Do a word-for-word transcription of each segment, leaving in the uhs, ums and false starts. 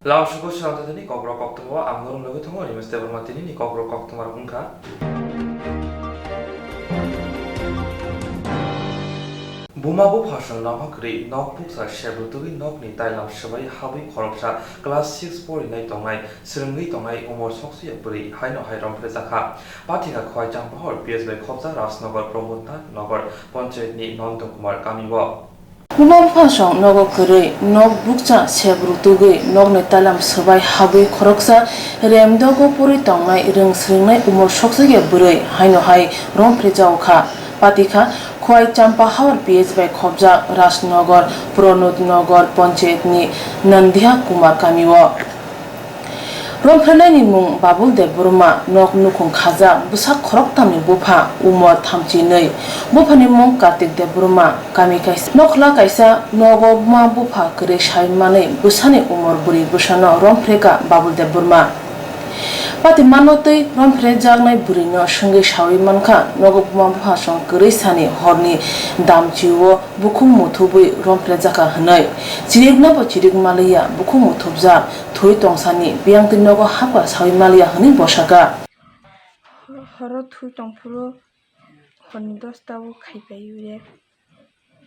Lau sugo swnamthathani kokrok koktwma o ang norok nugwi thango, Rimesh Debbarma tinini kokrok koktwma rok wngkha. Buma buphasong nokha kwrwi, nok bukcha sebru tugwi nokni tailam swbai habwi khoroksa class six porinai tongnai, swrwngwi tongnai umor soksuya bwrwi haino hai romphrejakha. Pathika Khowai Champahor P S bai khopjak Rajnagar Prabodhnath Nagar Panchayatni Nanda Kumar kamio. Buma buphasong nogo kwrwi, nok bukcha sebru tugwi nokni tailam swbai habwi khoroksa remdogo puri tongnai rwng swrwngnai umor soksuya bwrwi haino hai romphrejaokha. Pathika Khowai Champahor P S bai khopjak Rajnagar Pranodnagar Panchayatni Nandiha Kumar kamio. Romphrenaini mung Babul Debbarma, nok nukhung khajak, bwsa khoroktamni bupha, umor thamchi nwi. Buphani mung Kartik Debbarma, kami kaisa. Nokhla kaisa nogo buma bupha kwrwi sai manwi bwsani umor bwrwi bwsano romphreka Babul Debbarma. Pati mano twi romphrejaknai bwrwino swngwi saui mankha, nogo buma buphasong kwrwi sani horni damchio bukhuk muthubwi romphrejakha hwnwi. Chiriknabo chirik maliya, bukhuk muthubjak, thwi tongsani biyang twi nogo hapha saui maliya hwnwi bosaka. Horo thwi tongphuru horni dosta o khaipai o rep.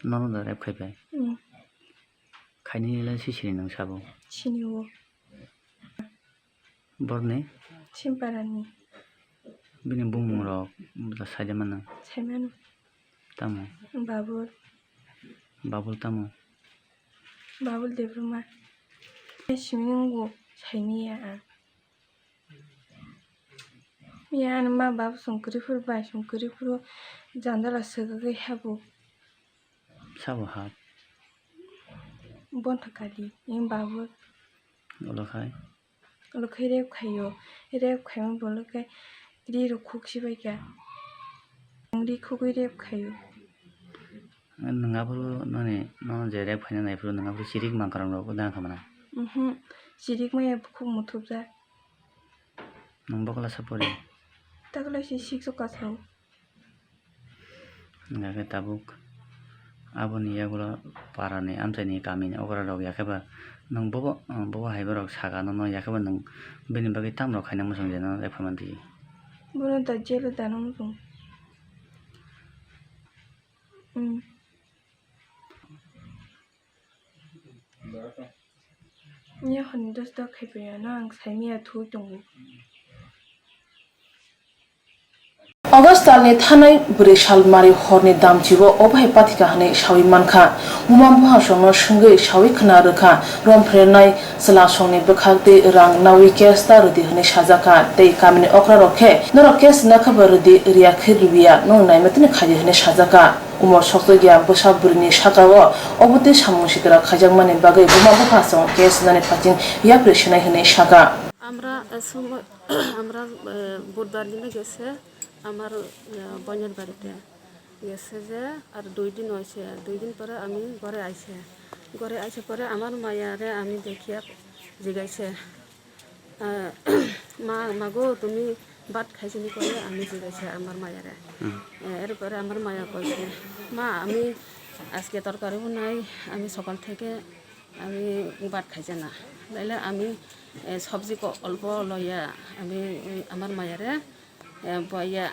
Nono da rep khaipai? Hmm. Khainai le sisiri nang sabo? Sinio. Borni? Simparani. Bini bumung rok bwla saida mano? Saimano. Tamo? Babul. Babul tamo? Babul Debbarma. Simi nungo saimiya ang. Miya ani ma babu song kwrwi phuru bai song kwrwi phuru jandala swkagwi habo. Sabo hap? Bonta kali, em babu. Ulo khai? Ulo khai rep khaio, rep khaima bolo khe ri rok khuk sibai kha. Ri khugwi rep khaio. Nwng aphuru noni, nono je rep khaina nai phuru nwng aphuru chirik mankarang rok dang khamana? Mhm, chirik maya bukhuk muthubjak. Nwng bo class o pori? Ta class six o kasao. Hingkha khe tabuk aboni yagulo parani amchaini kamini okra rok yakhe ba nwng bobo, bobo hai borok saka nono yakhe ba nwng bini bagwi tamrok khaina muchung je nono rek phaima di. Bono da jail o dana muchung. Hmm. Nya hwnwi dos dok khai phaiyano ang saimaya thwi tongo. August talni thanai bwrwi salmari horni damchio obo hai pathika hwnwi saui mankha. Buma buphasongno swngwi saui khna rwkha, romphrenai chwlasongni bwkhak tei rang naui case ta rwdi hwnwi sajakha tei kamini okrarok khe norok case nakha ba rwdi, rwya khe rwya, nwng naima tini khaidi hwnwi sajakha. Umor sokjagya bwsa bwrwini saka-o obo tei samung sitra khaijakmani bagwi buma buphasong case nani phaising yapri sinai hwnwi saka. আমরা, এ, সময়, আমরা, এ, বুধবার দিনে গেছে আমার, এ, বোনের বাড়িতে। গেছে যে আর দুই দিন হয়েছে, দুই দিন পরে আমি ঘরে আইছে। ঘরে আইছে পরে আমার মায়ারে আমি দেখিয়া জিগাইছে। আহ, "মা, মা গো, তুমি ভাত খাইছো নি?" করে আমি জিজ্ঞাসা আমার মায়েরে। হুম। এ, এরপরে আমার মায়া কইছে, "মা, আমি আজকে তরকারিও নাই, আমি সকাল থেকে আমি ভাত খাইছে না। তাইলে আমি, এ, সবজি ক-, অল্প লইয়া আমি ওই আমার মায়েরে, এ, বইয়া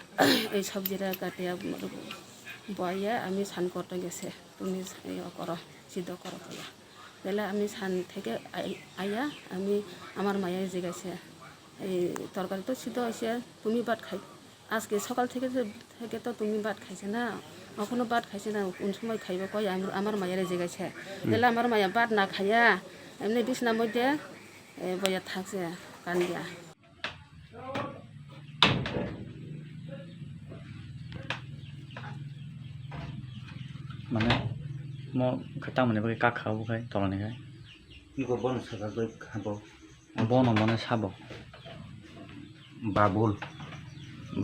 এই সবজিটা কাটিয়া বইয়া আমি স্নান করতে গেছে, তুমি ইয়ে করো, সিদ্ধ করো বইয়া।" তাহলে আমি সান থেকে আই-, আইয়া আমি আমার মায়ের জিজ্ঞাসা, "এই তরকারি তো সিদ্ধ হয়েছে, তুমি ভাত খাই, আজকে সকাল থেকে যে, থেকে তো তুমি ভাত খাইছে না, এখনো ভাত খাইছে না, কোন সময় খাইবো কই?" আমি, আমার মায়ের জিজ্ঞাসা। তাহলে আমার মায়া ভাত না খাইয়া এমনি বিছনার মধ্যে, এ, বইয়া থাকছে কান্দিয়া। Mane, mo khe tamoni bagwi kak kha obo khai tolani khai? Iko bono saka gwi kha bo. Bono mane sabo? Babul.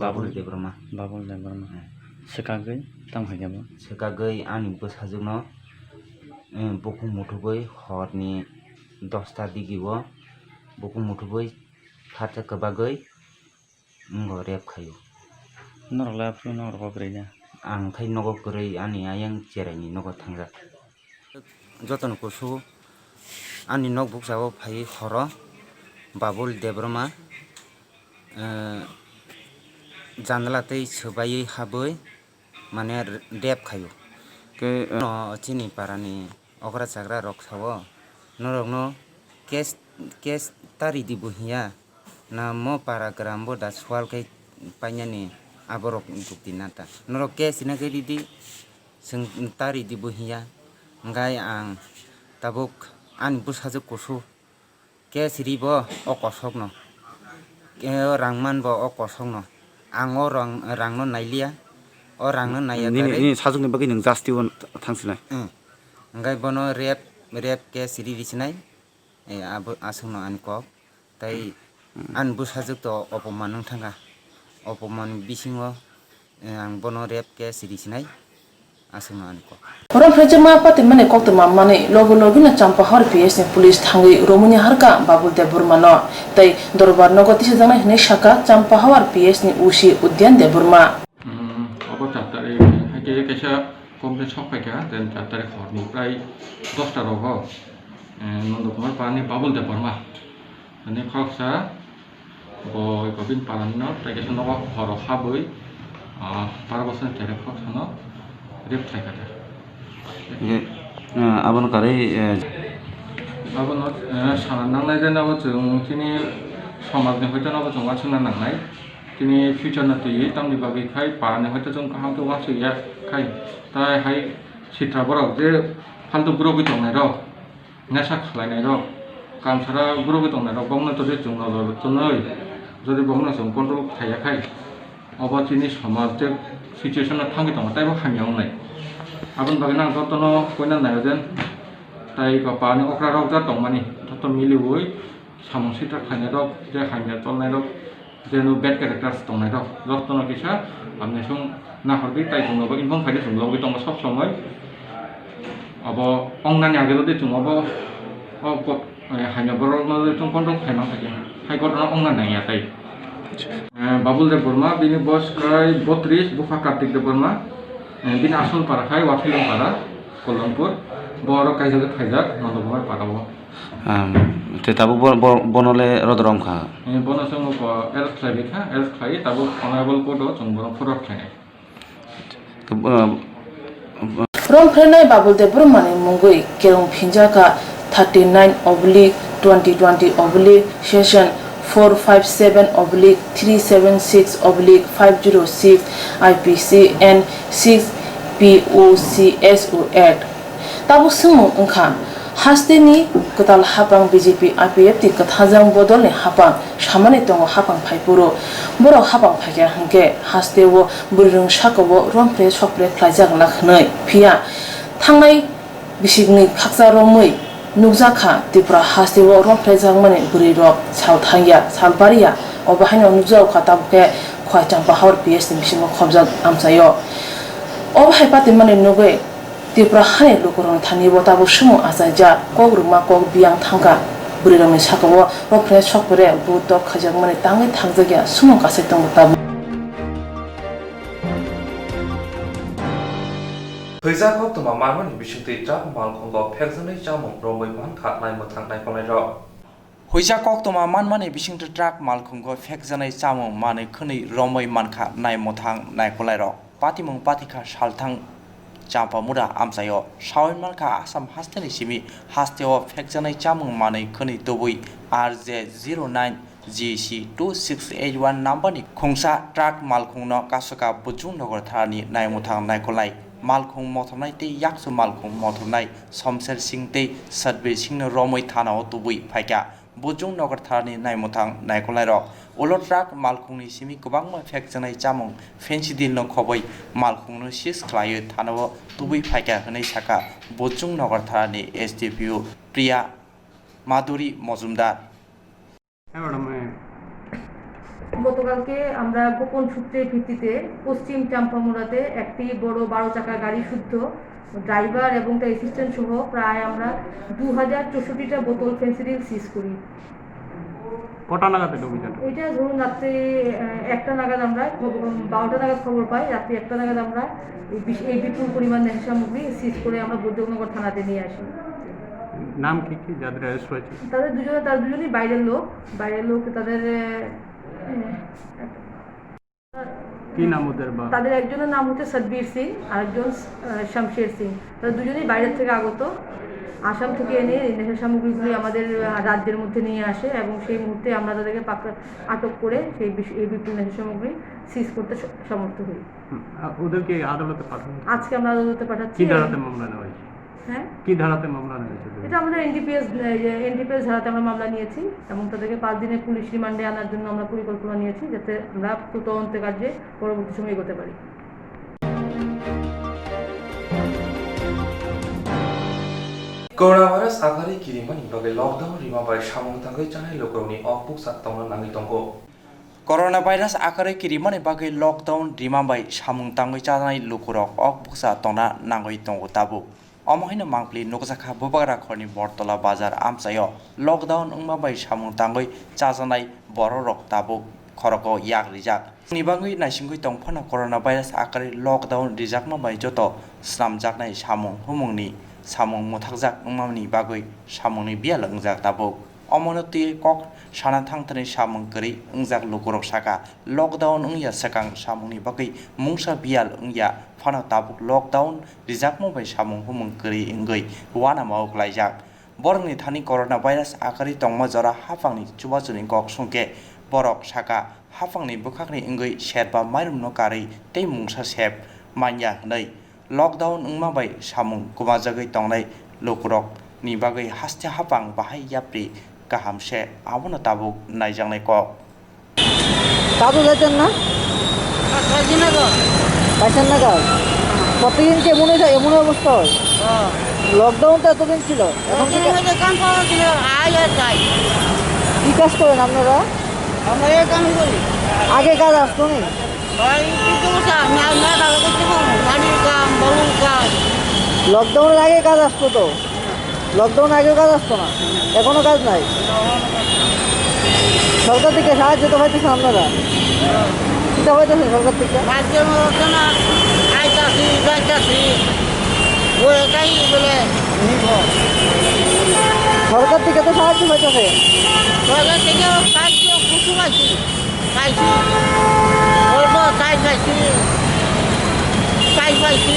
Babul. Babul Debbarma. Babul Debbarma. Hmm. Swkagwi tamo hai khe bo? Swkagwi ani bwsajwkno, eh, bukhuk muthubwi horni dosta digi o bukhuk muthubwi phatsa kwbagwi wngbo rep khaio. Norok le aphuru norok bo kwrwi ya? Ang khai nogo kwrwi, ani ayang cheraini nogo thangjak. Jotono kusu ani nok bukchao phaiwi horo Babul Debbarma, eh, janala tei swbaiwi habwi mane rape khaio. Ke, eh, no chini parani okra chagra rok sao, norokno case, case ta ridi bo hiya, na mo para gram bo da swal khe painani aborok jukti nata. Norok case rina khe ridi, chwng ta ridi bo hiya, hwnkhe ang tabuk ani bwsajwk kusu. Case ribo o kosokno, o rang manbo o kosokno, ang o rang, rangno nailiya, o rangno naiya Nini, kwrwi. Nini sajwkni bagwi nwng justice-o thangsinai. Hwnkhe bono rape, rape case riri sinai, eh, abo aswkno ani kok, tei ani bwsajwk to opoman wng thangkha, opoman bisingo, eh, ang bono rape case riri sinai. Aswkno ani kok. Romphreijwkma patimani koktwma manwi logi logino Champahor P S ni police thangwi romwini harkha Babul Debbarmano tei Dorbar nogo tisajaknai hwnwi sakha Champahor P S ni O C Udyan Debbarma. Hmm, obo chapter eight. Haikhe kaisa complaint sok phaikha, then chapter horni prai dosta rogo, eh, Nondokumar Parani Babul Debbarma. Ani khoroksa bo eko bini parani no tei kaisa nogo horo habwi, ah, bar bosor ni chwrai khoroksa no rape khlai kha. Ye, ah, abono karwi, eh, abono, eh, sana nangnai je nogo chwng chini somaj ni hoite nogo chwng uansukna nangnai. Chini future no twiwi tamni bagwi khai parani hoite chwng kaham khe uansuk ya khai. Tai hai sitra borok je faltu borok wi tongnai rok. Nasa khlainairok, kamsara gurugwi tongnairok, bokno todi chwng nojor twnwi, jodi bokno chwng control khaiya khai, obo chini somaj je situation-o thangwi tongo, teibo hamya wngnai. Aboni bagwi nang jotono koina naio je, tai ba pani okra rok ja tongmani, joto miliwi samung sitra khlainairok, je hamya cholnairok, Jeno bad characters tongnai rok, jotono kisa, amni sung nahordi tai chwng nobo inform khaidi chwng logwi tongo sob somoi. Abo ongnani age jodi chwng obo, o ko-, eh, haino borok no jodi chwng control khai man kha khe, hai gotona ongna nangya tai. Eh, Babul Debbarma, bini boyos khai botris, bupha Kartik Debbarma, eh, bini asol para khai Waphilong para, Kollompur, bo oro kaisa khe khaijak, Nondokumar para o. Um, te tabuk bo-, bo-, bono le rodo rom kha. Eh, bono chwng ko arrest khlai bai kha, arrest khlai tabuk honorable court o chwng bono forward khlainai. Um, Romphrenai Babul Debbarmani mungwi kerong phinjakha thirty nine oblique twenty twenty oblique session four five seven oblique three seven six oblique five zero six I P C and six P O C S O Act. Tabuk swngmung wngkha, hasteni kwtal hapang B J P I P F T kwthajak bodolni hapang samani tongo hapang phaiphuru. Borok hapang phaikha hwnkhe hasteo bwrwirwng sakao rompre sokpre khlaijak lak hwnwi. Phiya thangnai bisikni khaksa romwi nukjakha Tripura hasteo rompre jakmani bwrwirok sal thangya, sal bariya. Obo haino nukjago kha tabuk khe Khwai Champahor P S ni bisingo khobjak amchaio. Obo hai patimani nugwi Tripura hani lukurokni thani bo tabuk swngmung achaijak, kok rwma kok biyang thangkha. Bwrwirokni sakao rophre sokpre butok khaijakmani tangwi thangjakya swngmung kasai tongo tabuk. Hwijak koktwma manmani bisingtwi truck malkhungo phekjaknai chamung romwi mankha naimwthang naikolnairok. Hwijak koktwma manmani bisingtwi truck malkhungo phekjaknai chamung manwi khwnwi romwi mankha naimwthang naikolairok. Patimung patikha salthang Champamura amchaio sawi mankha Assam hasteni simi hasteo phekjaknai chamung manwi khwnwi tubui R J zero nine G C two six eight one number ni khungsa truck malkhungno Kasika Bujung Nagar tharani naimwthang naikolnai malkhung mothornai tei yakchu malkhung mothornai Somser Singh tei Satbir Singhno romwi thanao tubui phaikha Bujung Nagar tharani naimwthang naikolairok. Ulo truck malkhungni simi kwbangma phekjaknai chamung fentanyl no khobwi malkhungno seize khlaiwi thanao tubui phaikha hwnwi sakha Bujung Nagar tharani S D P O Priya Madhuri Mojumdar. হ্যাঁ ম্যাডাম, হ্যাঁ। গতকালকে আমরা গোপন সূত্রের ভিত্তিতে পশ্চিম চাম্পামুড়াতে একটি বড় বারো চাকা গাড়ি শুদ্ধ ড্রাইভার এবং তার অ্যাসিস্ট্যান্ট সহ প্রায় আমরা দু হাজার চৌষট্টিটা বোতল ফেন্সিডিল সিজ করি। কটা নাগাদ এটা অভিযান? এটা ধরুন রাত্রে, আহ, একটা নাগাদ আমরা খবর, বারোটা নাগাদ খবর পাই। রাত্রে একটা নাগাদ আমরা এই বিশ-, এই বিপুল পরিমাণ নেশা সামগ্রী সিজ করে আমরা বৈদ্যনগর থানাতে নিয়ে আসি। নাম কি কি যাদের অ্যারেস্ট হয়েছে? তাদের দুজনে, তারা দুজনেই বাইরের লোক। বাইরের লোক, তাদের, এ, কি নাম ওদের বা? তাদের একজনের নাম হচ্ছে সতবীর সিং, আরেকজন, আহ, শমশের সিং। তারা দুজনেই বাইরের থেকে আগত। আসাম থেকে এনে এই নেশা সামগ্রীগুলি আমাদের, আহ, রাজ্যের মধ্যে নিয়ে আসে এবং সেই মুহূর্তে আমরা তাদেরকে পাকড়া-, আটক করে সেই বিশ-, এই বিপুল নেশা সামগ্রী সিজ করতে স-, সমর্থ হই। হুম, আ, ওদেরকে আদালতে পাঠানো হয়েছে? আজকে আমরা আদালতে পাঠাচ্ছি। কি ধারাতে মামলা নেওয়া হয়েছে? হ্যাঁ? কি ধারাতে মামলা নেওয়া হয়েছে? এটা আমাদের এনডিপিএস, এ, এনডিপিএস ধারাতে আমরা মামলা নিয়েছি এবং তাদেরকে পাঁচ দিনের পুলিশ রিমান্ডে আনার জন্য আমরা পরিকল্পনা নিয়েছি, যাতে আমরা তদন্ত কার্যে পরবর্তী সময় এগোতে পারি। Coronavirus akhari kirimani bagwi lockdown rima bai samung tangwi chanai lukurokni ok buksa tongna nangwi tongo. Coronavirus akhari kirimani bagwi lockdown rima bai samung tangwi chanai lukurok ok buksa tongna nangwi tongo tabuk. Omo haino mangpili nukjakha Bubagra khorni Bortola bazar amchaio lockdown wngma bai samung tangwi chajaknai bororok tabuk khorogo yak rijak. Ni bagwi naisingwi tong phano coronavirus akhari lockdown rijakma bai joto snamjaknai samung humungni samung mwthakjak wngmani bagwi samungni biyal wngjak tabuk. Omono twiwi kok sana thangthani samung kwrwi wngjak lukurok saka, lockdown wngya swkang samungni bagwi mungsa biyal wngya phano tabuk lockdown rijakma bai samung humung kwrwi wngwi uanama o klaijak. Borokni thani coronavirus akhari tongma jora haphangni chubachuni kok songkhe borok saka, haphangni bwkhakni wngwi serba mairum no karwi tei mungsa sep manya hwnwi. Lockdown wngma bai samung kwmajagwi tongnai lukurokni bagwi haste haphang bahai yapri kaham se, abono tabuk naijaknai kok. কাজে যাইতেন না? কাজে না গো। পাইছেন না কাজ? প্রতিদিন কি এমন হয়ে যায়, এমন অবস্থা হয়? হ্যাঁ। লকডাউন তো এতদিন ছিল, এখন কি লকডাউন কা-, হয়ে যায়, কাম পাওয়া ছিল, আয় আর যাই। কি কাজ করেন আপনারা? আমরা এই কাম করি। আগে কাজ আসতো নি? ওই কিছু বছর আগে, না, না, কাজ করতে হবে, মাটির কাম, বালুর কাম। লকডাউনের আগে কাজ আসতো তো? লকডাউন আগেও কাজ আসতো না, এখনো কাজ নাই। সরকার থেকে সাহায্য তো পাইতেছেন আপনারা? কিতা পাইতেছেন সরকার থেকে? মাঝে মধ্যে না, আইতাছি, যাইতাছি, ওইটাই বলে নিব। সরকার থেকে তো সাহায্য পাইতেছে। সরকার থেকে সাহায্য কিছু পাইছি। পাইছি। অল্প চাল পাইছি। চাল পাইছি।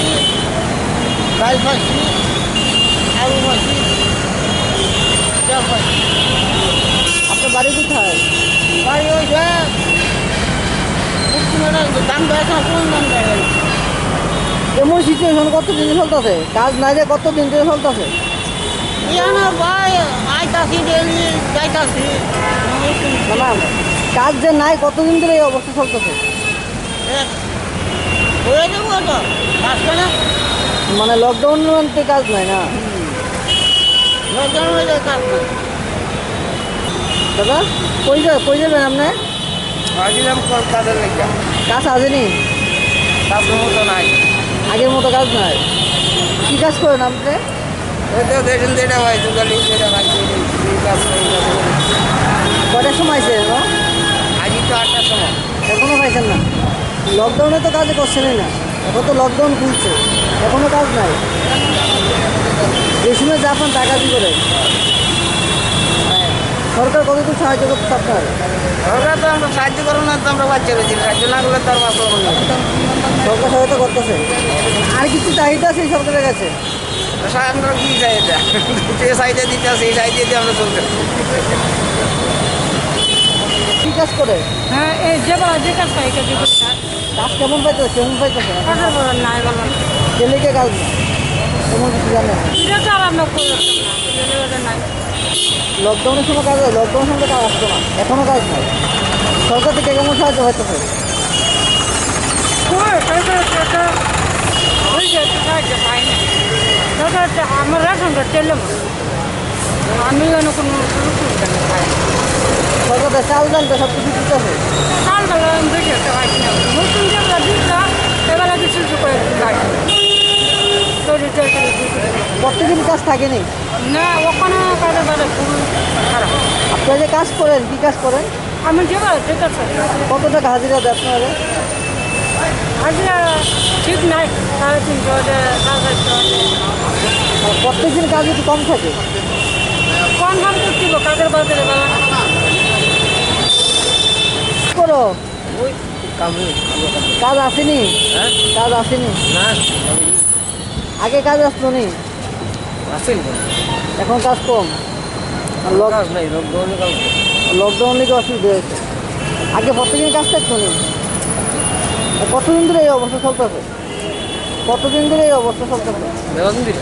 ডাল পাইছি। আলু পাইছি। তেল পাইছি। আপনার বাড়ি কোথায়? বাড়ি ওই যে, পশ্চিমে না, দাম দেয় না, কোন দাম দেয় না? এমন সিচুয়েশন কতদিন চলতেছে? কাজ নাই যে কতদিন ধরে চলতেছে? ইয়ানো ভাই, আইতাছি ডেইলি, যাইতাছি। না, না, কাজ যে নাই, কতদিন ধরে এই অবস্থা চলতেছে? এ, হয়ে যাবো তো, কাজ করে। মানে লকডাউন মানতে কাজ নাই না? হুম। লকডাউন হয়ে যায় কাজ নাই। দাদা, কই যা-, কই যাবেন আপনি? আসলাম কল-, কাজের লেগে। কাজ আছেনি? কাজ মতো নাই। আগের মতো কাজ নাই। কি কাজ করেন আপনি? ওই তো দেখেন তো এটা ভাই, জুগালি, এটা ভাই, এই কাজ করি, এই কাজ করি। কটার সময় আছে এখন? আজই তো আটটার সময়। এখনো পাইছেন না? লকডাউনে তো কাজ করছেনই না। এখন তো লকডাউন খুলছে, এখনো কাজ নাই। যে সময় যা পান তা কাজই করে। সরকার কতটুকু সাহায্য করতে আপনার? সরকার তো আমরা সাহায্য করে না, তো আমরা বাচ্চা রয়েছি, সাহায্য না করলে তো আর বাঁচতে পারবো না। সরকার সহায়তা করতেছে। আর কিছু চাহিদা আছে এই সরকারের কাছে? আমরা কি চাহিদা? যে চাহিদা দিতে আছে, এই চাহিদা দিয়ে আমরা চলতে পারি। কি কাজ করে? হ্যাঁ, এই যে বা-, যে কাজ পাই, কাজ করি, স্যার। কাজ কেমন পাইতেছে? কেমন পাইতেছে? কাজের বাজার নাই, ভালো না। ডেলিকে কাজ নেই? তেমন কিছু জানে না? এটা তো আর আমরা করে উঠতাম না, ডেলি বাজার নাই। লকডাউনের সময় কাজ হয়, লকডাউনের সময় তো কাজ আসতো না, এখনো কাজ নাই। সরকার থেকে কেমন সাহায্য হইতেছে? কই, সরকার তো, তো ওই যে একটু সাহায্য পাই না। সরকার তো আমার রেশন কার্ড চলে না। আমি অন্য কোনো সুযোগ সুবিধা নেই, পাই না। সরকার তো চাল ডাল তো সব কিছু দিতেছে। চাল ডাল আমি বেশি একটা পাইছি না। নতুন যেগুলো দিচ্ছ, এগুলো কিছু কিছু করে পাই। তৈরি তৈরি করে দিতে। প্রত্যেকদিন কাজ থাকেনি? না, ওখানে কাজের বাজার খুবই খারাপ। আপনি যে কাজ করেন, কি কাজ করেন? আমি যে কাজ, যে কাজ করি। কত টাকা হাজিরা দেয় আপনারা? হাজিরা ঠিক নাই, সাড়ে তিনশো হলে, সাড়ে চারশো হলে। আর প্রত্যেকদিন কাজ যদি কম থাকে? কাজের বাজারে বাবা। করো। ওই কামে, কামে, কামে। কাজ আসেনি? হ্যাঁ? কাজ আসেনি? না। আগে কাজ আসতো নি? আসেনি। এখন কাজ কম? আর লক-, কাজ নাই, লকডাউনে কাজ নাই। লকডাউনে কি অসুবিধা হয়েছে? আগে প্রত্যেকদিন কাজ থাকতো নি? আর কতদিন ধরে এই অবস্থা চলতেছে? কতদিন ধরে এই অবস্থা চলতেছে? মেলাদিন ধরে।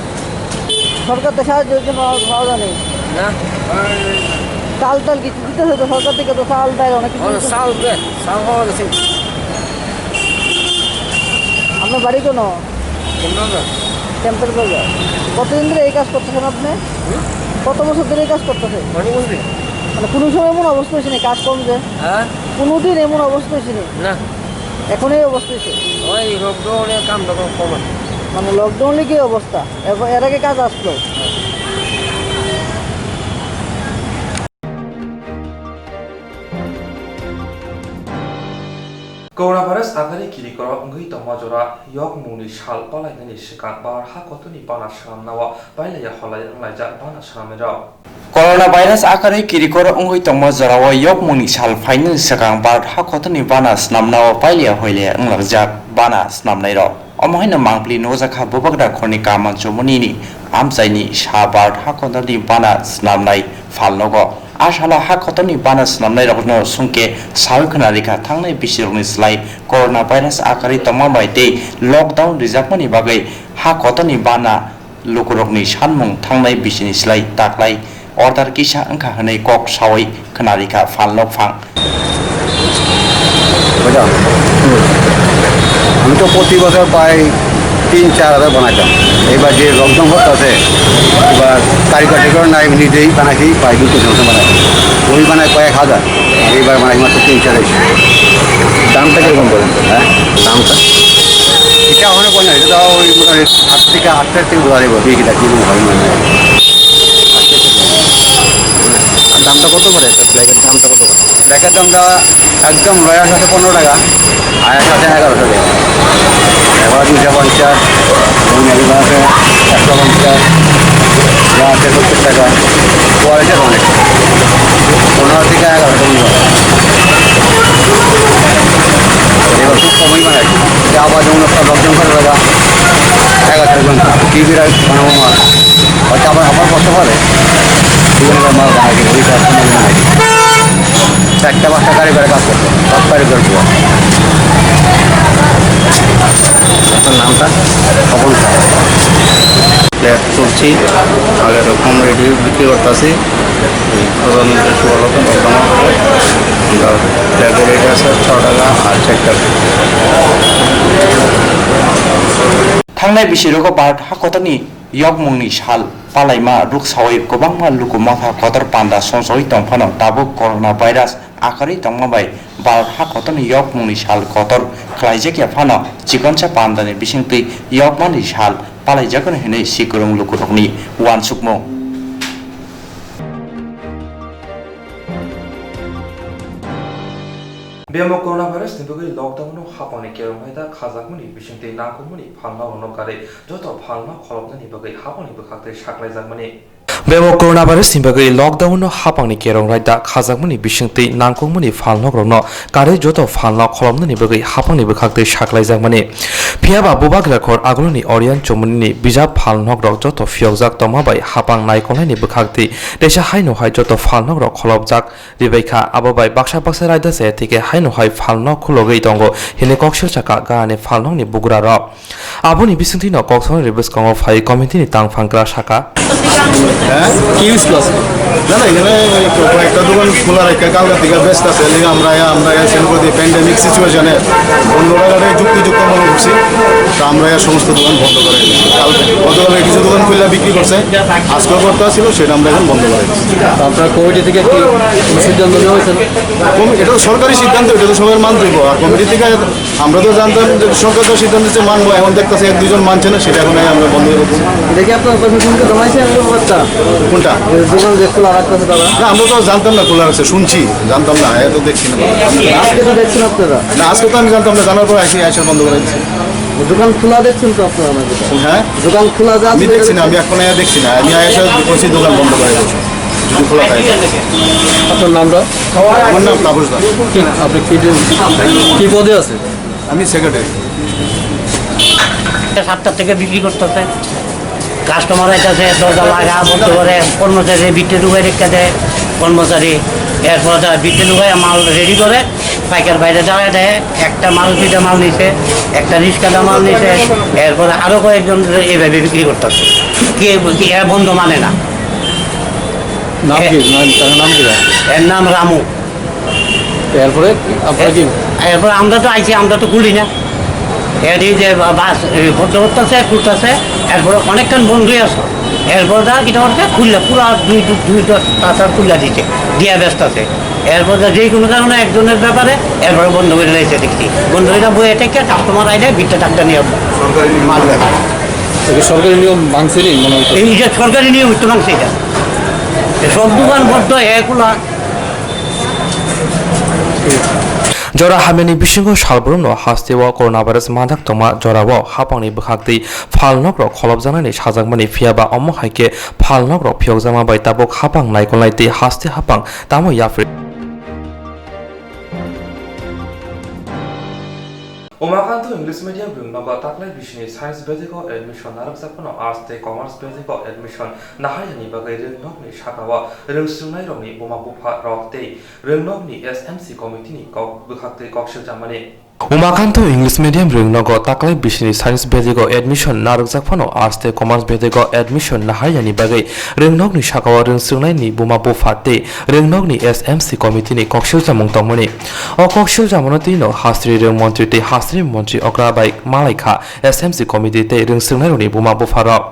সরকার তো সাহায্য হচ্ছে পাওয়া, পাওয়া যায়নি। না। চাল টাল কিছু দিতে হতো সরকার থেকে, তো চাল ডাল অনেক কিছু ও, দিতে। চাল দে, চাল পাওয়া গেছে। আপনার বাড়ি কোনো? কোনটা? ক্যাম্পের বাজার। কতদিন ধরে এই কাজ করতেছেন আপনি? হুম? কত বছর ধরে এই কাজ করতেছেন? অনেক বছর ধরে। মানে কোনো সময় এমন অবস্থা হয়েছে না কাজ কম যে? হ্যাঁ? কোনোদিন এমন অবস্থা হয়েছে না? না। এখন এই অবস্থা হয়েছে? ওই লকডাউনে কাম তখন কম আছে। মানে লকডাউনে কি অবস্থা? এর, এর আগে কাজ আসলো? Coronavirus agari kirikoro wngwi tongma jora yokmungni sal palainani swkang Bharat hakotorni bana swnamnao pailaiya holai wnglaijak bana swnamnairok. Coronavirus agari kirikoro wngwi tongma jorao yokmungni sal phainani swkang Bharat hakotorni bana swnamnao pailaiya hoilaiya wnglaijak bana swnamnairok. Omo haino mangpili nukjakha Bubagra khorni Kamanchomoni ni amchaini sa Bharat hakotorni bana swnamnai phalnogo. A salo hakotorni bana swnamnairokno sungke sawi khna rikha thangnai bisirokni slai coronavirus akari tongma bai tei lockdown rijakmani bagwi hakotorni bana lukurokni sanmung thangnai bisini slai taklai order kisa wngkha hwnwi kok sawi khna rikha phalnok phang. বুঝলাম? আমি তো প্রতি বছর প্রায় তিন চার হাজার বানাইতাম। এবার যে লকডাউন হচ্ছে, এবার কারিগর টেরিগর নাই, নিজেই বানাইছি, প্রায় দুই তিন বছর বানাই। ওই বানায় কয়েক হাজার, আর এইবার বানাই মাত্র তিন চার হাজার। দামটা কিরকম বলেন? হ্যাঁ? দামটা? এটা অনেক অনেক, এটা ওই মোটামুটি আট থেকে আট হাজার থেকে ধরা যাবে, বিক্রিটা কিরকম হয় মানে। আর দামটা কত করে একটা ব্ল্যাকের দামটা কত করে? ব্ল্যাকের দামটা একদম লয়ার আছে পনেরো টাকা, আয়াস আছে এগারোশো টাকা। এবার দুশো পঞ্চাশ, এবং এগুলো আছে একশো পঞ্চাশ, যা আছে সত্তর টাকা। কোয়ালিটি অনেক, পনেরো থেকে এগারোশো টাকা। এবার খুব কমই বানায়। আবার যেমন একটা দশজন করে টাকা, এগারোশো টাকা। কি বিরাট বানাবো মাল। হয়তো আবার, আবার কষ্ট করে। বিভিন্ন মাল বানাই দিই, ওই কাজ কোনো দিন নাই। চারটা পাঁচটা গাড়ি করে কাজ করতো, সব গাড়ি করে পুরো। আপনার নামটা? স্বপন সাহা। ফ্ল্যাট তুলছি, আগের রকম রেডি বিক্রি করতেছি। এই প্রধান উদ্দেশ্য হলো তো বর্তমান আমরা ফ্ল্যাটের রেট আছে ছ টাকা আর চার টাকা। Thangnai bisirogo Bharat hakotorni yokmungni sal palaima ruksawi kwbangma luku motha kotor panda songchawi tongphano tabuk coronavirus akarwi tongma bai Bharat hakotorni yokmungni sal kotor khlaijakya phano chikonsa pandani bisingtwi yokmani sal palaijakgani hwnwi sikwrwng lukurokni uansukmung. Bemo coronavirus ni bagwi lockdown no hapangni kerong hai da khajakmani bisingtwi nangkukmani phalna rwno kare joto phalna kholopnani bagwi hapangni bwkhaktwi saklaijakmani. Bemo coronavirus ni bagwi lockdown no hapangni kerong raida khajakmani bisingtwi nangkukmani phalnokrokno kare joto phalno kholopnani bagwi hapangni bwkhaktwi saklaijakmani. Phiyaba Bubagra khor aguloni Oriyan Chomoni ni bijap phalnokrok joto phiyokjak tongma bai hapang naikolnaini bwkhaktwi teisa haino hai joto phalnokrok kholopjak ribaikha. Abo bai baksa baksa raida se thike haino hai phalnok khulogwi tongo hini koksil saka ganani phalnokni bugrarok. Aboni bisingtwi no kokson ribwskango phai committee ni tangphang kra saka. হ্যাঁ? কি হয়েছিল আজকে? না, না, এখানে ওই কয়েকটা দোকান খোলা রাখা, কালকা থেকে ব্যস্ত আছে, এর লেগে আমরা, আমরা সেল করে দিই, প্যান্ডেমিক সিচুয়েশনে বন্ধ রাখাটাই যুক্তিযুক্ত মনে করছি। তো আমরা এই সমস্ত দোকান বন্ধ করে দিচ্ছি। কালকে, গতকালকে কিছু দোকান খুলে বিক্রি করছে, আজকেও করতে ছিল, সেটা আমরা এখন বন্ধ করে দিচ্ছি। তো আপনার কমিটি থেকে কি কোনো সিদ্ধান্ত নেওয়া হয়েছে? কমি-, এটা তো সরকারি সিদ্ধান্ত, এটা তো সবাই মানতে হইব। আর কমিটি থেকে আমরা তো জানতাম যে সরকার তো সিদ্ধান্ত দিচ্ছে মানবো, এখন দেখতেছি এক দুজন মানছে না, সেটা এখন আমরা বন্ধ করে দিচ্ছি। এটা কি আপনার প্রশাসনকে জানাইছেন এই ব্যাপারটা? কোনটা? এই দোকান যে খোলা রাখতেছে তারা? না, আমরা তো জানতাম না খোলা রাখছে, শুনছি, জানতাম না, এত দেখছি না। আজকে তো দেখছেন আপনারা? না, আজকে তো আমি জানতাম না, জানার পর এসে, এসে বন্ধ করে দিচ্ছি। দোকান খোলা দেখছেন তো আপনারা আমাদের? হ্যাঁ? দোকান খোলা যে আছে আমি দেখছি না, আমি এখন এসে দেখছি না, আমি এসে বলছি দোকান বন্ধ করে দিচ্ছি। আপনার নামটা? আমার নাম তাপস দাস। কি, আপনি কি, কি পদে আছেন? আমি সেক্রেটারি। সাতটা থেকে বিক্রি করতেছে, কাস্টমার আইতাছে, দরজা লাগা বন্ধ করে, কর্মচারী ভিতরে ঢুকাই রেখে দেয়, কর্মচারী। এরপর তারা ভিতরে ঢুকাই মাল রেডি করে, পাইকার বাইরে দাঁড়ায় দেয়। একটা মাল, দুইটা মাল নিছে, একটা রিক্সাটা মাল নিছে, এরপরে আরো কয়েকজন এইভাবে বিক্রি করতেছে। কে, কে এরা বন্ধ মানে না। নাম কি? এ- নাম, তার নাম কি? এর নাম রামু। এরপরে আপনারা কি? এরপর আমরা তো আইছি, আমরা তো খুলি না। এটি যে বা-, বাস, এ, ভদ্র করতেছে, খুলতেছে, এরপরে অনেকক্ষণ বন্ধ হয়ে আছে। এরপর তারা কিটা করছে, খুললে পুরা দুই, দুই, দুই দ-, তাতার খুললা দিছে, দিয়া ব্যস্ত আছে। এরপর যে কোনো কারণে একজনের ব্যাপারে এরপরে বন্ধ করে রয়েছে দেখছি। বন্ধ করে বইয়ে থেকে কাস্টমার আইলে ভিতরে টাকা নিয়ে আসবো। সরকারি নিয়ম মাল লাগে। এটা সরকারি নিয়ম ভাঙছে নি মনে হচ্ছে? এই যে সরকারি নিয়ম তো ভাঙছে এটা। এ সব দোকান বন্ধ, এগুলা Jora hamyani bisingo salbrumno hasteo coronavirus manjak tongma jorao hapangni bwkhaktwi phalnokrok kholopjaknani sajakmani, phiyaba omo hai khe phalnokrok phiyokjakma bai tabuk hapang naikolnai tei haste hapang tamo yapri. Umakanto English Medium rwngnogo taklai bisini Science bejego admission narwkjak phano Arts tei Commerce bejego admission naharjani bagwi rwngnokni sakao rwngswrwngnairokni buma bupha rok tei rwngnokni S M C committee ni kok bwkhaktwi kok swijamani. Umakanto English Medium rwngnogo taklai bisini Science bejego admission narwkjak phano Arts tei Commerce bejego admission naharjani bagwi rwngnokni sakao rwngswrwngnaini buma bupha tei rwngnokni S M C committee ni kok swijamung tongmani. O kok swijamano twino hasteni rwng montri tei hasteni montri okra bai malai kha S M C committee tei rwngswrwngnairokni buma bupharok.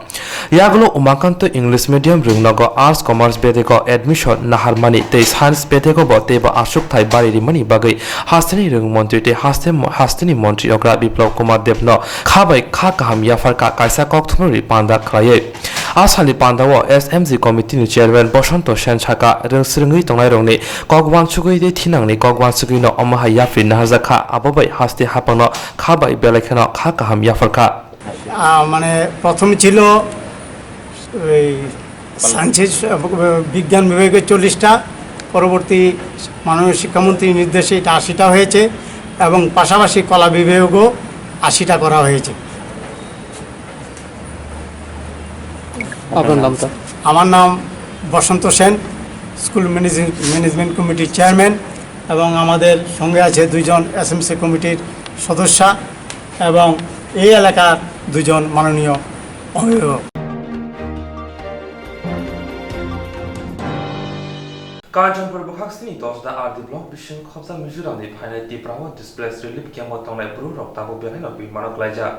Yagulo Umakanto English Medium rwngnogo Arts Commerce bedego admission naharmani tei Science bedego bo teibo achukthai bari rimani bagwi hasteni rwng montri tei haste-, hasteni montri okra Biplab Kumar Debno kha bai kha kaham yapharkha kaisa kokthumrokni panda khlaiwi. A salni pandao S M C committee ni chairman Bosonto Sen saka, rwngswrwngwi tongnairokni kok uansugwi tei thinangni kok uansugwino omo hai yapri naharjak kha, abo bai haste hapangno kha bai belai kheno kha kaham yapharkha. আহ, মানে প্রথমে ছিল এই সায়েন্সের, আহ, বিজ্ঞান বিভাগে চল্লিশটা, পরবর্তী মাননীয় শিক্ষামন্ত্রীর নির্দেশে এটা আশিটা হয়েছে এবং পাশাপাশি কলা বিভাগেও আশিটা করা হয়েছে। আপনার নামটা? আমার নাম বসন্ত সেন, স্কুল ম্যানেজিং-, ম্যানেজমেন্ট কমিটির চেয়ারম্যান, এবং আমাদের সঙ্গে আছে দুইজন এসএমসি কমিটির সদস্যা এবং এই এলাকার দুজন মাননীয় অভিভাবক। Kanchanpur bwkhak sini Dosda R D block bising khobjak Mizoramni phainai Tipra o displaced relief camp o tongnai bwrwrok tabuk belai no bimano klaijak.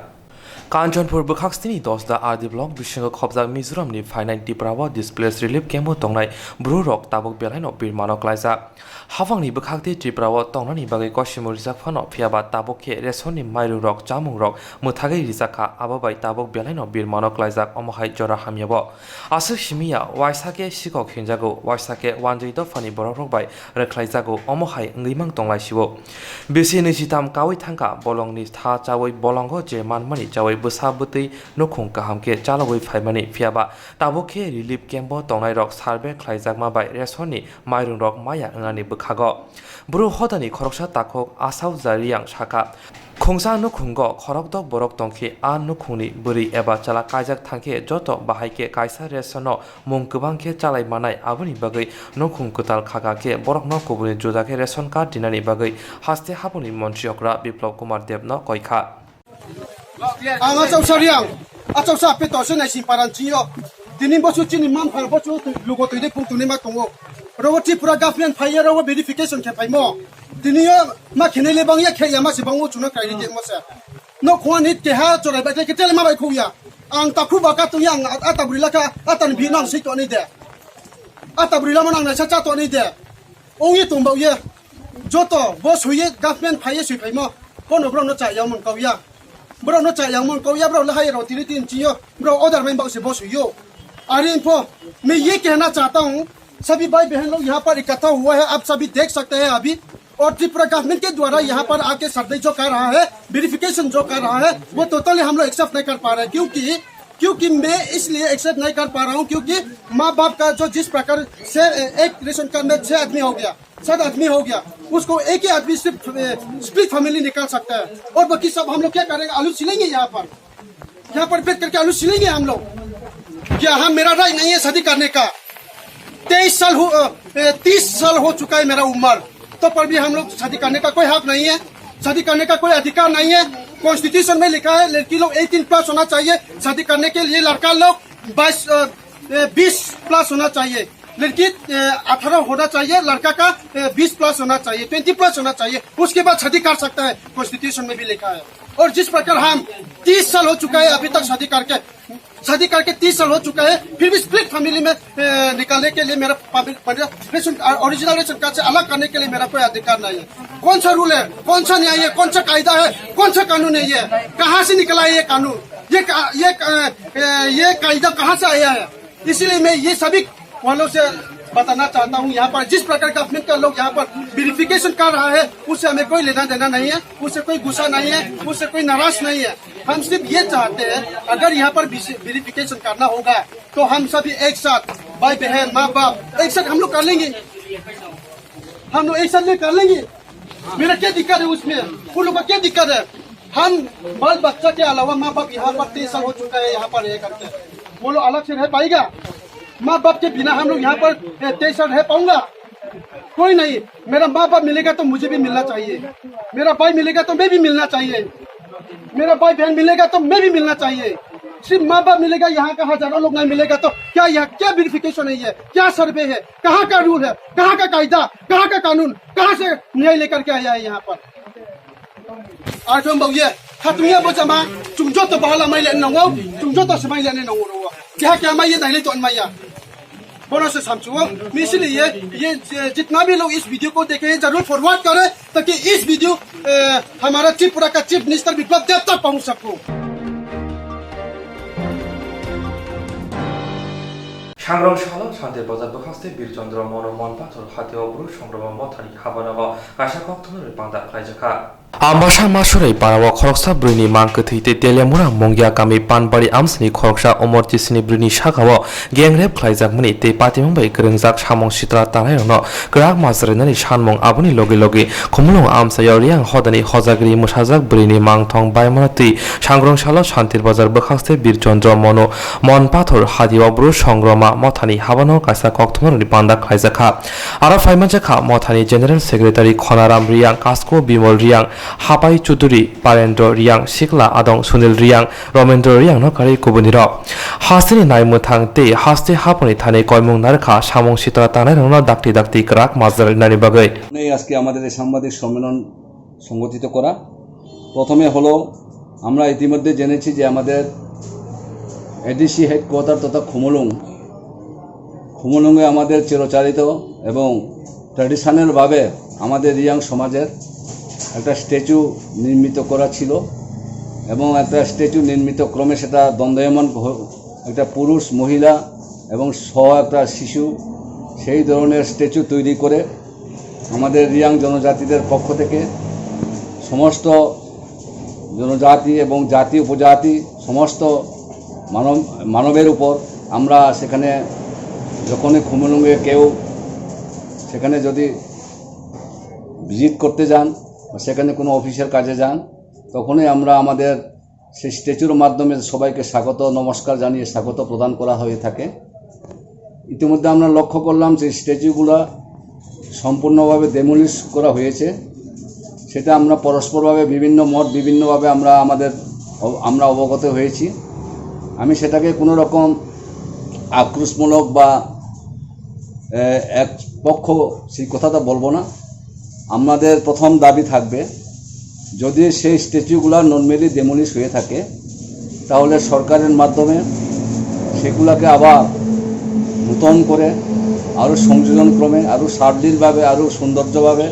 Kanchanpur bwkhak sini Dosda R D block bisingo khobjak Mizoramni phainai Tipra o displaced relief camp o tongnai bwrwrok tabuk belai no bimano klaijak. Hapangni bwkhak tei Tripura o tongnani bagwi kosimung rijak phano, phiyaba tabuk khe resonni mairungrok, chamungrok mwthagwi rijak kha, abo bai tabuk belaino birmano klaijak, omo hai jora hamya bo. Aswk simi ya, waisa khe sikok hinjago, waisa khe wanjwi dophani borokrok bai rwkhlaijago, omo hai wngwi mang tong lai sio. Bisi nwi sitham kaui thang kha, bolongni tha chaui bolongo je manmani chaui bwsa bwtwi nukhung kaham khe chalogwi phaimani, phiyaba tabuk khe relief camp o tongnairok survey khlaijakma bai resonni mairungrok maya wngnani bwkhago. Bru hodani khoroksa takhuk Asauja Riyang sakha, khungsa nukhungo khorokdok borok tongkhe, a nukhungni bwrwi eba chwla kaijak thangkhe joto bahai khe kaisa resonno mung kwbang khe chalai manai, aboni bagwi nukhung kwtal khaka khe borokno kubuni juda khe ration card dinani bagwi haste haboni montri okra Biplab Kumar Debno koikha. Ang achausa Riyang, achausa ape torse naising paran chingyo. Tini bosu chini manphar bosu lugo twi de pung tuni ma tongo. Rogo Tripura government phaiya rogo verification khe phaimo. Tini yo ma khene le bang ya khe ya ma se bang o chuno kai ri je mo se. No khwani keha chorai bai khe tele ma bai khu ya. Ang takhu ba ka tu yang ata bri la kha ata ni bi nang si to ni de. Ata bri la mo nang na sa cha to ni de. Ongye tongbaoye, joto bo soiye government phaiye soi phaimo, kono borokno cha yangmon kauya. Borokno cha yangmon kauya, borok le hai rw tini tin chiyo, borok order mai bao se bo soiyo. Are info, मैं ये कहना चाहता हूँ, सभी भाई बहन लोग यहाँ पर इकट्ठा हुआ है, आप सभी देख सकते हैं अभी, और त्रिपुरा गवर्नमेंट के द्वारा यहाँ पर आके सर्वे जो कर रहा है, वेरिफिकेशन जो कर रहा है, वो टोटली हम लोग एक्सेप्ट नहीं कर पा रहे, क्योंकि क्योंकि मैं इसलिए एक्सेप्ट नहीं कर पा रहा हूँ, क्योंकि माँ बाप का जो जिस प्रकार से, ए, एक रेशन कार्ड में छह आदमी हो गया, सात आदमी हो गया, उसको एक ही आदमी सिर्फ, ए, स्प्लिट फैमिली निकाल सकता है। और बाकी सब हम लोग क्या करेंगे? आलू छिलेंगे यहाँ पर, यहाँ पर बैठ करके आलू छिलेंगे हम लोग। क्या हम, मेरा राइट नहीं है शादी करने का? तेईस साल हो, अ, तीस साल हो चुका है मेरा उम्र, तो पर भी हम लोग शादी करने का कोई हक नहीं है, शादी करने का कोई अधिकार नहीं है। कॉन्स्टिट्यूशन में लिखा है लड़की लोग एटीन प्लस होना चाहिए शादी करने के लिए, लड़का लोग बाईस, अ, अ, बीस प्लस होना चाहिए, लड़की, अ, अठारह होना चाहिए, लड़का का, अ, बीस प्लस होना चाहिए, ट्वेंटी प्लस होना चाहिए, उसके बाद शादी कर सकता है, कॉन्स्टिट्यूशन में भी लिखा है। और जिस प्रकार हम तीस साल हो चुका है अभी तक शादी करके, शादी करके तीस साल हो चुका है, फिर भी स्प्लिट फैमिली में, ए, निकालने के लिए मेरा पब्लिक, मेरा रेशन, ओरिजिनल रेशन कार्ड से अलग करने के लिए मेरा कोई अधिकार नहीं है। कौन सा रूल है, कौन सा न्याय है, कौन सा कायदा है, कौन सा कानून है ये? कहाँ से निकला है ये कानून? ये का-, ये का-, ए, ये कायदा कहाँ से आया है? इसीलिए मैं ये सभी वालों से बताना चाहता हूँ, यहाँ पर जिस प्रकार गवर्नमेंट का लोग यहाँ पर वेरिफिकेशन कर रहा है, उससे हमें कोई लेना देना नहीं है, उससे कोई गुस्सा नहीं है, उससे कोई नाराज नहीं है। हम सिर्फ ये चाहते हैं, अगर यहाँ पर वेरिफिकेशन करना होगा, तो हम सभी एक साथ, भाई बहन, माँ बाप, एक साथ हम लोग कर लेंगे, हम लोग एक साथ में कर लेंगे। मेरा क्या दिक्कत है उसमें? उन लोग का क्या दिक्कत है? हम बाल बच्चा के अलावा, माँ बाप यहाँ पर तेईस साल हो चुका है यहाँ पर रह करके, वो लोग अलग से रह पाएगा? माँ बाप के बिना हम लोग यहाँ पर, ए, तेईस साल रह पाऊंगा? कोई नहीं। मेरा माँ बाप मिलेगा तो मुझे भी मिलना चाहिए, मेरा भाई मिलेगा तो मैं भी मिलना चाहिए, मेरा भाई बहन मिलेगा तो मैं भी मिलना चाहिए। सिर्फ माँ बाप मिलेगा, यहाँ का हजारों लोग नहीं मिलेगा तो क्या, यहाँ क्या वेरिफिकेशन है ये, क्या सर्वे है, कहाँ का रूल है, कहाँ का कायदा, कहाँ का कानून, कहाँ से न्याय लेकर के आया है यहाँ पर? Arphuh bauye, khatungya bo jama, chwng joto bahala mai le nango, chwng joto se mai le nango ro. Keha keha mai ye nailai ton maya. Bono se samchuo, misili ye, ye, ये जितना भी लोग इस वीडियो को देखे हैं, जरूर फॉरवर्ड करें, ताकि इस वीडियो, ए, हमारा त्रिपुरा का चीफ मिनिस्टर विप्लव देव तक पहुंच सको। Sangrong salo Shantir Bazar bwkhaste Bir Chandra Mono Mon Pathor hatio Bru Songroma Mothani habanogo kaisa kokthumnani panda khlaijakha. Ambasa Masurai parao khoroksa bwrwini mang kwthwi tei Teliamura Mungia kami Panbari amsini khoroksa umor chisini bwrwini sakao gengrep khlaijakmani tei patimung bai kwrwngjak samung sitra tanairokno kwrak majrainani sanmung, aboni logi logi Khumulwng amchaio Riyang hodani hojagri mwsajak bwrwini mangthong baimano twi Sangrong salo Shantir Bazar bwkhaste Bir Chandra Mono Mon Pathor hatio Bru Songroma Mothani habano kaisa kokthumnarokni panda khlaijakha. Aro phaimanjakha Mothani General Secretary Khonaram Riyang, Kasko Bimol Riyang, Hapai Chuduri, Parendra Riyang, Sikla Adong Sunil Riyang, Romendra Riyangno karwi kubunirok. Hasteni naimwthang tei haste haphangni thani koimung narwkha samung sitra tanairokno dakti dakti kwrak majra rinani bagwi. নেই আজকে আমাদের এই সাংবাদিক সম্মেলন সংগঠিত করা। প্রথমে হলো, আমরা ইতিমধ্যে জেনেছি যে আমাদের এডিসি হেডকোয়ার্টার তথা খুমুলুং, খুমুলুঙে আমাদের চিরচারিত এবং ট্র্যাডিশনালভাবে আমাদের রিয়াং সমাজের একটা স্ট্যাচু নির্মিত করা ছিল এবং একটা স্ট্যাচু নির্মিত ক্রমে সেটা দণ্ডায়মান হ-, একটা পুরুষ, মহিলা এবং সহ একটা শিশু, সেই ধরনের স্ট্যাচু তৈরি করে আমাদের রিয়াং জনজাতিদের পক্ষ থেকে সমস্ত জনজাতি এবং জাতি উপজাতি সমস্ত মানব, মানবের উপর আমরা সেখানে যখনই খুমুলুঙে কেউ সেখানে যদি ভিজিট করতে যান বা সেখানে কোনো অফিসের কাজে যান, তখনই আমরা আমাদের সেই স্ট্যাচুর মাধ্যমে সবাইকে স্বাগত নমস্কার জানিয়ে স্বাগত প্রদান করা হয়ে থাকে। ইতিমধ্যে আমরা লক্ষ্য করলাম যে স্ট্যাচুগুলা সম্পূর্ণভাবে ডেমোলিশ করা হয়েছে। সেটা আমরা পরস্পরভাবে বিভিন্ন মত বিভিন্নভাবে আমরা আমাদের অব-, আমরা অবগত হয়েছি। আমি সেটাকে কোনো রকম আক্রোশমূলক বা, এ, এক পক্ষ সেই কথাটা বলবো না। আমাদের প্রথম দাবি থাকবে, যদি সেই স্ট্যাচুগুলা নর্মালি ডেমোলিশ হয়ে থাকে, তাহলে সরকারের মাধ্যমে সেগুলাকে আবার নূতন করে, আরও সংযোজন ক্রমে, আরও সাবলীলভাবে, আরও সৌন্দর্যভাবে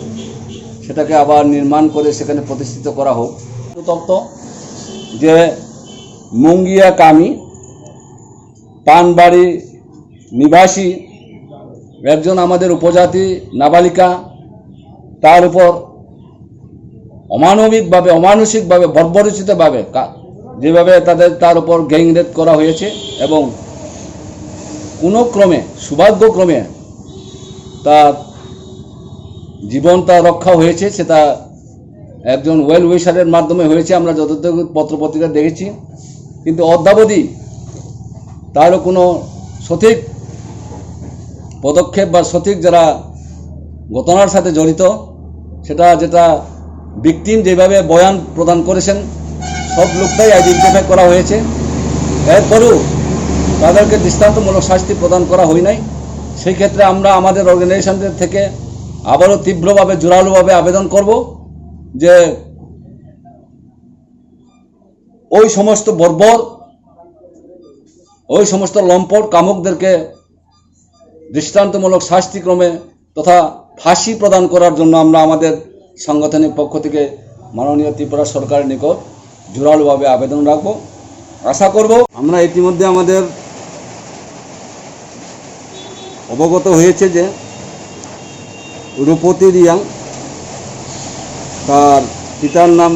সেটাকে আবার নির্মাণ করে সেখানে প্রতিষ্ঠিত করা হোক। তত্ত্ব যে মুঙ্গিয়া কামি পানবাড়ি নিবাসী একজন আমাদের উপজাতি নাবালিকা, তার উপর অমানবিকভাবে, অমানসিকভাবে, বর্বরোচিতভাবে কা-, যেভাবে তাদের, তার উপর গ্যাং রেপ করা হয়েছে এবং কোনো ক্রমে, সৌভাগ্যক্রমে তার জীবনটা রক্ষা হয়েছে, সেটা একজন ওয়েল উইশারের মাধ্যমে হয়েছে, আমরা যতটুকু পত্রপত্রিকা দেখেছি। কিন্তু অদ্যাবধি তারও কোনো সঠিক পদক্ষেপ বা সঠিক যারা ঘটনার সাথে জড়িত, সেটা যেটা ভিকটিম যেভাবে বয়ান প্রদান করেছেন, সব লোকটাই আইডেন্টিফাই করা হয়েছে। এরপরেও তাদেরকে দৃষ্টান্তমূলক শাস্তি প্রদান করা হয় নাই। সেই ক্ষেত্রে আমরা আমাদের অর্গানাইজেশনদের থেকে আবারও তীব্রভাবে, জোরালোভাবে আবেদন করব যে ওই সমস্ত বর্বর, ওই সমস্ত লম্পট কামুকদেরকে দৃষ্টান্তমূলক শাস্তিক্রমে তথা ফাঁসি প্রদান করার জন্য আমরা আমাদের সাংগঠনিক পক্ষ থেকে মাননীয় ত্রিপুরা সরকারের নিকট জোরালোভাবে আবেদন রাখব। আশা করব, আমরা ইতিমধ্যে আমাদের অবগত হয়েছে যে রূপতি রিয়াং, তার পিতার নাম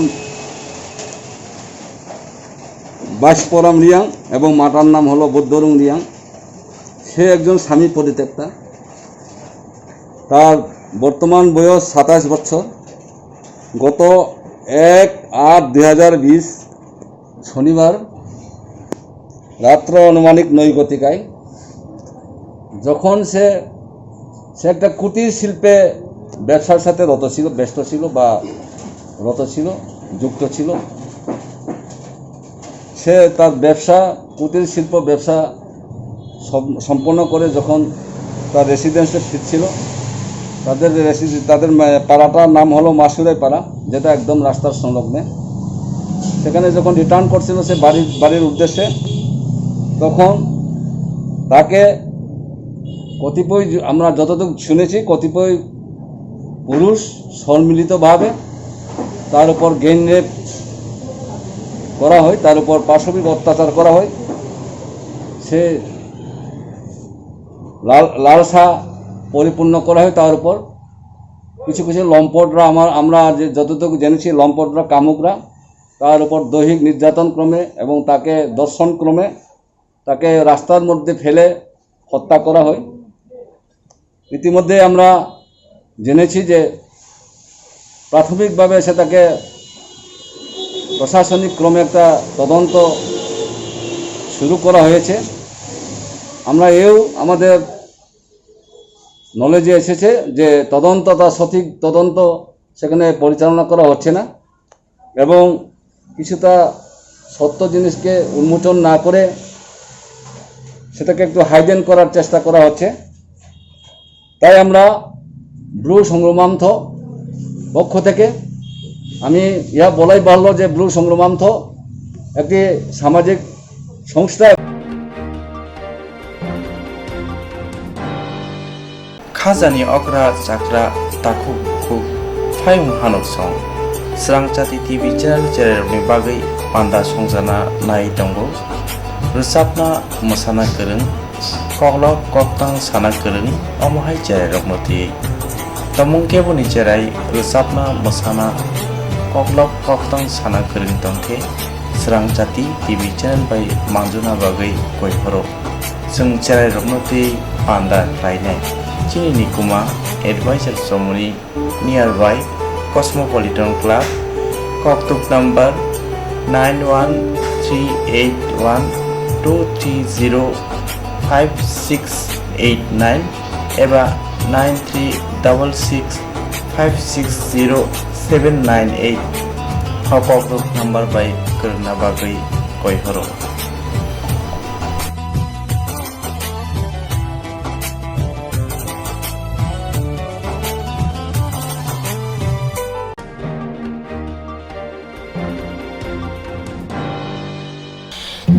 বাসপরাম রিয়াং এবং মাতার নাম হলো বুদ্ধরুং রিয়াং। সে একজন স্বামী পরিত্যক্তা। তার বর্তমান বয়স সাতাশ বছর। গত এক আট দুই হাজার বিশ শনিবার রাত্র আনুমানিক নয় ঘটিকায় যখন সে, সে একটা কুটির শিল্পে ব্যবসার সাথে রত ছিল, ব্যস্ত ছিল বা রত ছিল, যুক্ত ছিল। সে তার ব্যবসা, কুটির শিল্প ব্যবসা সম-, সম্পন্ন করে যখন তার রেসিডেন্সে ফিরছিল, তাদের রেসিডে-, তাদের মা-, পাড়াটার নাম হলো মাসুরাই পাড়া, যেটা একদম রাস্তার সংলগ্নে। সেখানে যখন রিটার্ন করছিল সে বাড়ির, বাড়ির উদ্দেশ্যে, তখন তাকে কতিপয়, আমরা যতটুকু শুনেছি, কতিপয় পুরুষ সম্মিলিতভাবে তার উপর গ্যাং রেপ করা হয়, তার উপর পাশবিক অত্যাচার করা হয়। সে লাল-, লালসা পরিপূর্ণ করা হয় তার উপর। কিছু কিছু লম্পটরা, আমার, আমরা যে যতটুকু জেনেছি, লম্পটরা, কামুকরা তার উপর দৈহিক নির্যাতন ক্রমে এবং তাকে ধর্ষণ ক্রমে তাকে রাস্তার মধ্যে ফেলে হত্যা করা হয়। ইতিমধ্যে আমরা জেনেছি যে প্রাথমিকভাবে সেটাকে প্রশাসনিক ক্রমে একটা তদন্ত শুরু করা হয়েছে। আমরা এও আমাদের নলেজে এসেছে যে তদন্ত, তা সঠিক তদন্ত সেখানে পরিচালনা করা হচ্ছে না এবং কিছুটা সত্য জিনিসকে উন্মোচন না করে সেটাকে একটু হাইডেন করার চেষ্টা করা হচ্ছে। তাই আমরা ব্রু সংগ্রামার্থ পক্ষ থেকে আমি ইয়া বলাই বাহুল্য যে ব্রু সংগ্রামার্থ একটি সামাজিক সংস্থা। Khajani okra chakra takhuk bukhuk phayung hanuk song. Srangchati T V channel chererokni bagwi panda songjana nai tongo. Rwchapna mwsana kwrwng, koklop koktang sana kwrwng, omo hai chererokno twi. Tomung keboni cherai rwchapna mwsana koklop koktang sana kwrwng tongkhe Srangchati T V channel bai manjuna bagwi koi horo. Chwng cherairokno twi panda khlainai. Chini nikuma advisor chomoni nearby Cosmopolitan Club, koktuk number nine one three eight one two three zero five six eight nine eba nine three double six five six zero seven nine eight. O koktuk number bai kwrwngna bagwi koi horo.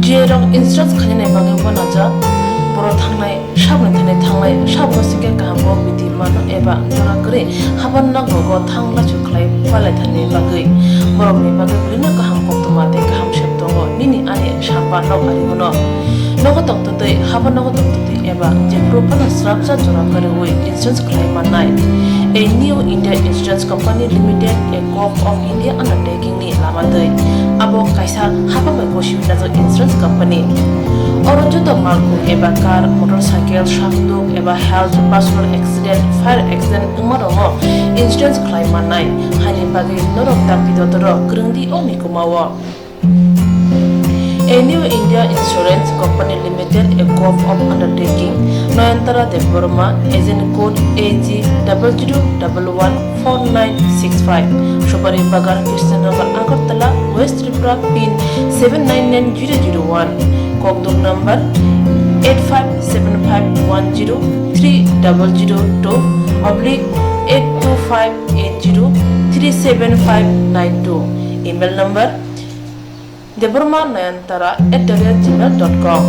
Jerok insurance khainai bagwi uanajak, borok thangnai, saboni thani thangnai, saboni singkhe kaham kok bidi mano eba jora kwrwi haban nogo thang lachu khlai palai thani bagwi. Borokni bagwi belino kaham koktwma tei kaham sep tongo, nini ani samba nok ari uno. Nogo tongtwtwi, haba nogo tongtwtwi eba jephuru phano srapsa jora kwrwi insurance khlai mannai. A New India Insurance Company Limited, a Corp of India undertaking ni lama twi. Abo kaisa hapang bai gosiwi najak insurance company. Oro joto malkhung eba car, motorcycle, sakduk eba health, personal accident, fire accident wngma rokno insurance khlai mannai. Haini bagwi norok dakti dotoro kwrwngdi o mikumao. A New India Insurance Company Limited, a group of undertaking, Nayantara Debbarma, agent code A G double zero double one four nine six five, Subari Bagan, Krishnanagar, Agartala, West Tripura, pin seven nine nine zero zero one, kokduk number eight five seven five one zero three double zero two oblique eight two five eight zero three seven five nine two, email number debbarma nayantara at the rate gmail dot com.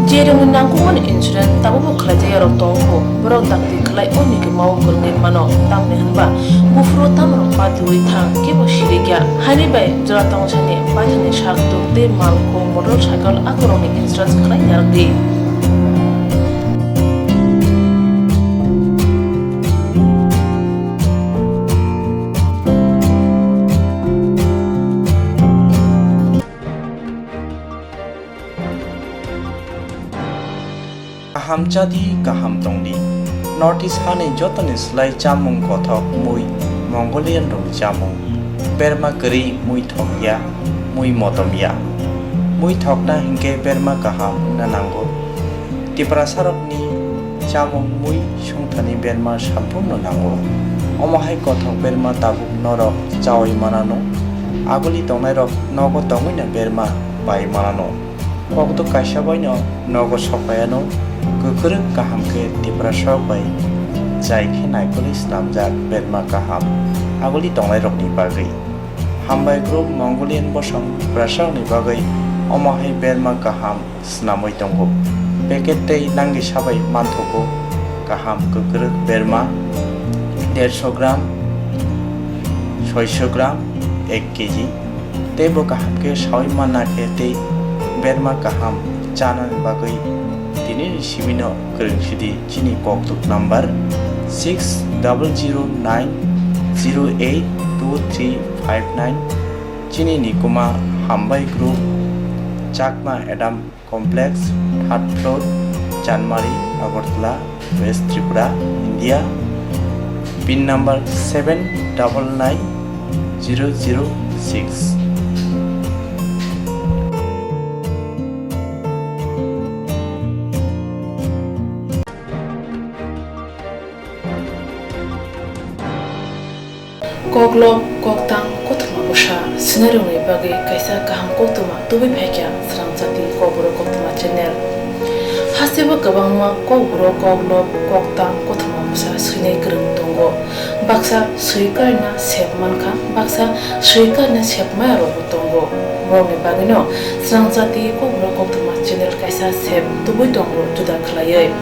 Jerokni nangkukmani insurance tabukbo khlaijak yarok tongo, borok dakti khlai o mikumao kwrwngwi mano, tamni hwnba buphuru tamrok patiwi thang, kebo sirikya. Haini bai jora tongsani paithakni sak tuk tei malkhung, motorcycle akorokni insurance khlai yarwkdi. Kaham chadi, kaham tongdi. North East hani jotoni slai chamung kothok mui, Mongolian rokni chamung. Berma kwrwi mui thokya, mui motomya. Mui thokna hinkhe berma kaham wngna nango. Tiprasarokni chamung mui sungthani berma samphurno nango. Omo hai kothok berma tabuk norok chaui manano. Aguli tongnairok nogo tongwino berma pai manano. Kokduk kaisa baino nogo sokpaiano, kwkrwk kaham khe Tiprasarok bai chai khe naikolwi snamjak berma kaham aguli tongnairokni bagwi. Hambai group Mongolian bosong Tiprasarokni bagwi omo hai berma kaham snamwi tongo. Packet tei nangni sabai manthogo kaham kwkrwk berma dersho gram, soisho gram, ek kg. Tei bo kaham khe saui manna khe tei berma kaham chanani bagwi tinini simino kwrwng sidi chini kokduk number six double zero nine zero eight two three five nine. Chini nikuma Hambai Group, Chakma Adam Complex, third floor, Chanmari, Agartala, West Tripura, India, pin number seven double nine zero zero six. Koklop, koktang, kothoma bwsa swinairokni bagwi kaisa kaham koktwma tubui phaikha Srangchati Kokborok Koktwma channel. Hasteo kwbangma kokborok, koklop, koktang, kothoma bwsa swinai kwrwng tongo. Baksa swi karina sep mankha, baksa swi karina sep maya rokbo tongo. Borokni bagwino Srangchati Kokborok Koktwma channel kaisa sep tubui tongo juda khlaiwi.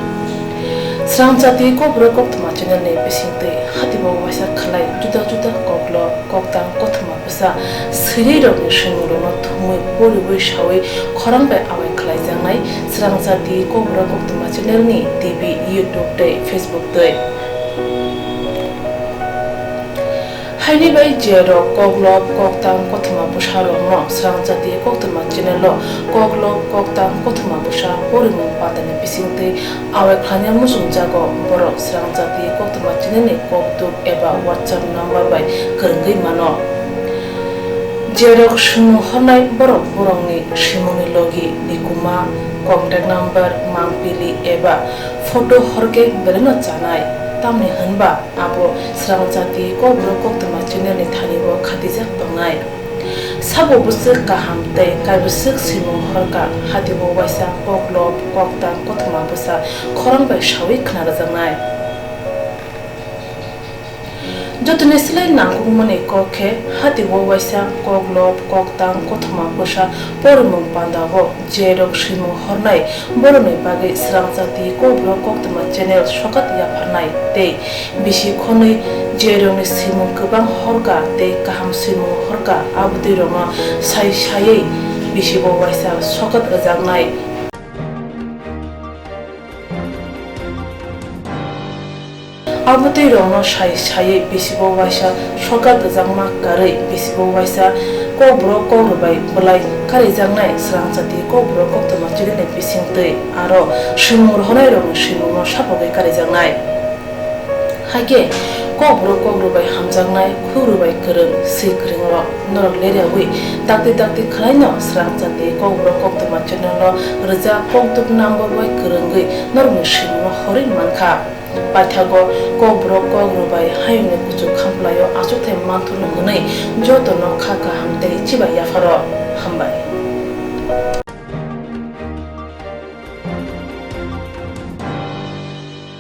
Srangchati Kokborok Koktwma channel ni bisingtwi hatibo waisa khlai juda juda koklop, koktang, kothoma bwsa swinai rokni swimung rokno thumwi poriwi sawi khorang bai awai khlaijaknai Srangchati Kokborok Koktwma channel ni T V, YouTube tei Facebook twi. Haini bai je rok koklop, koktang, kothoma bwsa rokno Srangchati Koktwma channel o koklop, koktang, kothoma bwsa porimung patani bisingtwi awai khlaina muchungjago, borok Srangchati Koktwma channel ni kokduk eba WhatsApp number bai kwrwngwi mano. Je rok swimung hornai borok borokni swimungni logi, nikuma, contact number, mangpili eba photo horkhe belaino chanai, tamni hwnba abo Srangchati Kokborok Koktwma channel ni thani o khatijak tongnai. Sabo bwswk kaham tei kaibwswk swimung horkha, hatibo waisa koklop, koktang, kothoma bwsa khorang bai sawi khna rwjaknai. Jotoni slai nangkukmani kok khe hatibo waisa koklop, koktang, kothoma bwsa porimung pandao je rok swimung hornai borokni bagwi Srangchati Kokborok Koktwma channel sokat yapharnai tei bisi khonwi je rokni swimung kwbang horkha tei kaham swimung horkha abotwi rokno sai saiwi bisibo waisa sokat rwjaknai. Amtwi rokno sai saiwi bisibo waisa sorkar rwjakma karwi bisibo waisa kokborok kokrwbai bwlai karijaknai swrangchati kokborok koktwma chilini bisingtwi aro swimung rohornairokni swimungno sapogwi karijaknai. Haikhe kokborok kokrwbai hamjaknai, khurwbai kwrwng, swi kwrwngrok norok leriawi dakti dakti khwlaino swrangchati kokborok koktwma channel-o rwjak kokduk number bai kwrwngwi norokni swimungno horwi mankha. Paithago kokborok kokrwbai hayungni kuchuk khamplaio achukthai manthurno hwnwi jotono kha kaham tei chibai yapharo. Hambai.